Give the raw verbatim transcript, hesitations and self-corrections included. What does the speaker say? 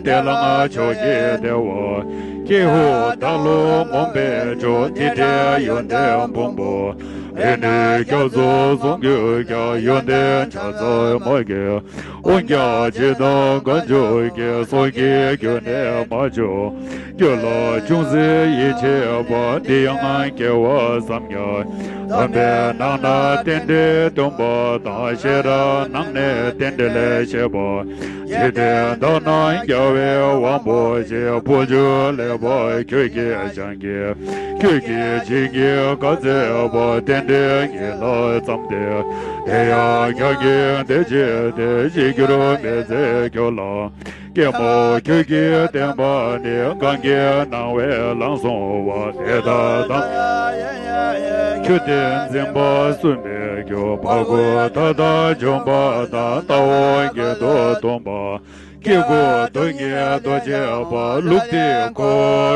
དེ་ལ་ང་མཆོག་གི་བདེ་བ། ཀྱེ་ཧུད་བདག་བློ་རྨོངས་པའི་མཆོག་དེ་འདྲའི་ཡོན་ཏན་ཕུང་པོ། ཨེ་ནི་སྐྱབས་སུ་སོང་གྱུར་ཀྱང་ཡོན་ཏན་ཆ་ཚང་མ་གི། འོན་ཀྱང་ཇི་ལྟར་གང་བྱུང་གི་སོགས་ཀྱི་རྒྱུ་ནི་མ་བྱུང་། རྒྱུད་ལ་ཅུང་ཟད་ཡིད་ཆེས་པ་འདི་ཡང་སྐལ་བ་བསམ་ཡང་། དམ་པའི་ནང་ན་རྟེན་འབྲེལ་སྟོན་པ་དང་། ཤེས་རབ་ནང་ནས་རྟེན་འབྲེལ་བཤད་པ། འཇིག་རྟེན་དག་ན་རྒྱལ་བའི་དབང་པོ་ཆེ། ཕོ་རྒྱུད་ལེགས་པར་ཁྱོད་ཀྱིས་སྦྱང་གི། ཁྱོད་ཀྱིས་བྱིན་གྱིས་བཀའ་སྩལ་པ། རྟེན་འབྲེལ་ཉིད་ལ་བརྩམས་ཏེ། དེ་ཡང་ཁྱོད་ཀྱིས་དེ་བྱས་ཏེ། ཅི་གྱུར་མི་འཛད་ཁྱོད་ལ། ཀྱེ་མ་ཁྱོད་ཀྱི་བསྟན་པ་ནི། གང་གི་སྣང་བས་ལམ་བཟུང་བ། དེ་ལྟར་དམ་ཁྱོད་བསྟན་འཛིན་པ་སུ་མི་འགྱུར། འཕགས་སྐོར་མཐའ་དག་འཇོམས་པ་དང་། ལྟ་བ་གཉིས་སུ་སྟོན་པ། སྐྱེ་དགུའི་དོན་གཉིས་རྡོ་རྗེ་འབར། ལུགས་འདི་ཁོ།